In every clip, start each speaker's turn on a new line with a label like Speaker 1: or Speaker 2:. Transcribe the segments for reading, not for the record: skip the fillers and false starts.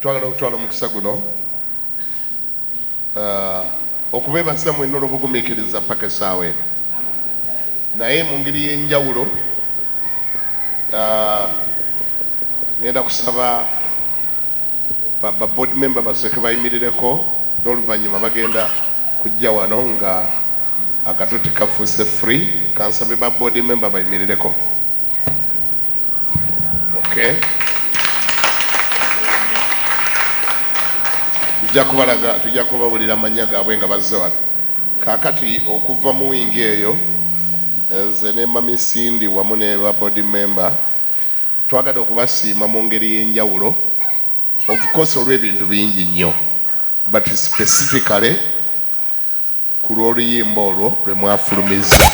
Speaker 1: Twagala okutwala omukisa guno okubeebaza mwenna olw'obugumiikiriza paka essaawa eno, naye mu ngeri y'enjawulo ngenda kusaba ba board member basooke bayimirireko, n'oluvannyuma bagenda kujja wano nga akatuti kafuuse free. Kansabe ba board member bayimirireko. Okay, tujja kubalaga, tujja kubawulira amannya gaabwe nga bazze wano. Kaakati okuva mu wingi eyo, nze ne Mami Cindy wamu ne ba board member twagadde okubasiima mu ngeri y'enjawulo, of course olw'ebintu bingi nnyo, but specifically ku lw'oluyimba olwo lwe mwafulumizza.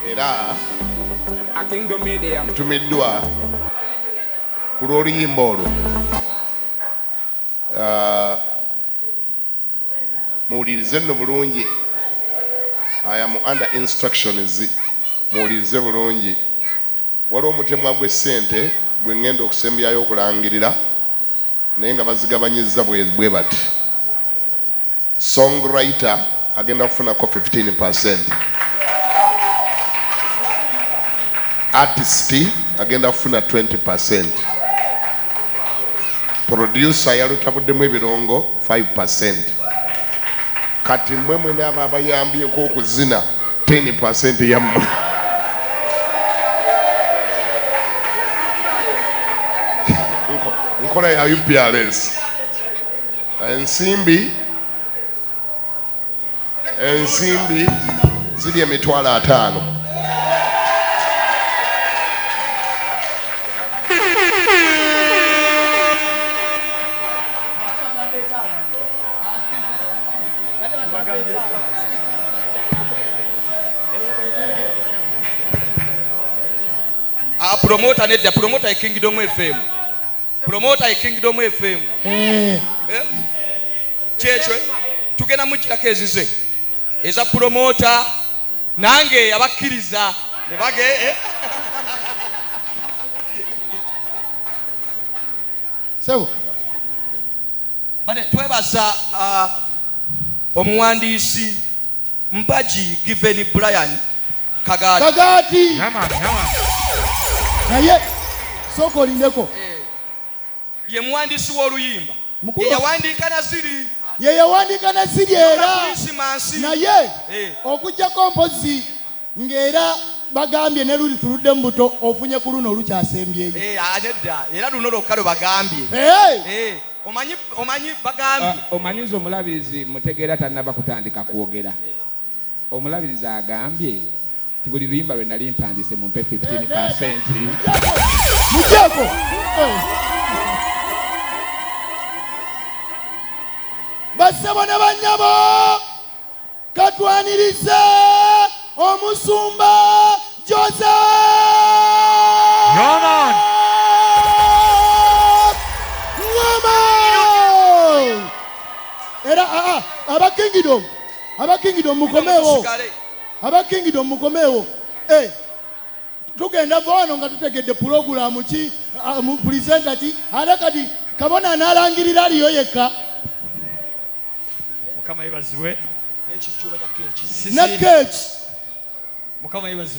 Speaker 1: Era ntumiddwa ku lw'oluyimba olwo. Muwulirize nno bulungi, I am under instructions. Muwulirize bulungi, waliwo omutemwa gw'essente gwe ŋŋenda okusembyayo okulangirira, naye nga bazigabanyizza bwe bati: songwriter agenda kufunako 15%, artist agenda kufuna 20%, producer yalutabuddemu ebirungo 5%, kati mmwe mwene abo abayambyeko okuzina 10% yammwe. Nkola ya UPRS. Ensimbi ziri 500,000.
Speaker 2: Ah, promoter nedda, promoter e Kingdom FM, promoter e Kingdom FM.
Speaker 3: Eh.
Speaker 2: Eh? Kyekyo tugenda mugirako ezize eza promoter, nange abakkiriza ne bage eh?
Speaker 3: Sebo.
Speaker 2: Bane twebaza omuwandiisi Mpagi Given Brian Kagaati.
Speaker 3: Kagaati.
Speaker 4: Yama, yama.
Speaker 3: Naye sooka olindeko.
Speaker 2: Ye muwandiisi w'oluyimba.
Speaker 3: Mukulu.
Speaker 2: Ye yawandiika Naziri.
Speaker 3: Ye yawandiika Naziri era.
Speaker 2: Christmas.
Speaker 3: Naye okuggyako mpozzi ng'era bagambye ne luli tuludde mu buto, ofunye ku luno olukyasembyeyo.
Speaker 2: Nedda, era luno lwokka lwe bagambye. Omanyi bagambye.
Speaker 5: Omanyi nze omulabirizi mutegeera tannaba kutandika kwogera. Omulabirizi agambye nti buli luyimba lwe nali mpandiise mumpe 15%.
Speaker 3: Mugyeko. Bassebo ne bannyabo, katwanirize omusumba Joseph
Speaker 4: Yoman.
Speaker 3: Ngoma. Era aba Kingdom, aba Kingdom mukomeewo.
Speaker 2: Tusigale.
Speaker 3: Aba Kingdom mukomeewo. Tugenda va wano nga tutegedde pulogulaamu ki, mu presenter ki, ate kati kabona anaalangirira aliyo yekka.
Speaker 6: Mukama yebazibwe.
Speaker 2: N'ekijjuba kya keeki.
Speaker 3: Ne keeki.
Speaker 6: Mukama yebazibwe.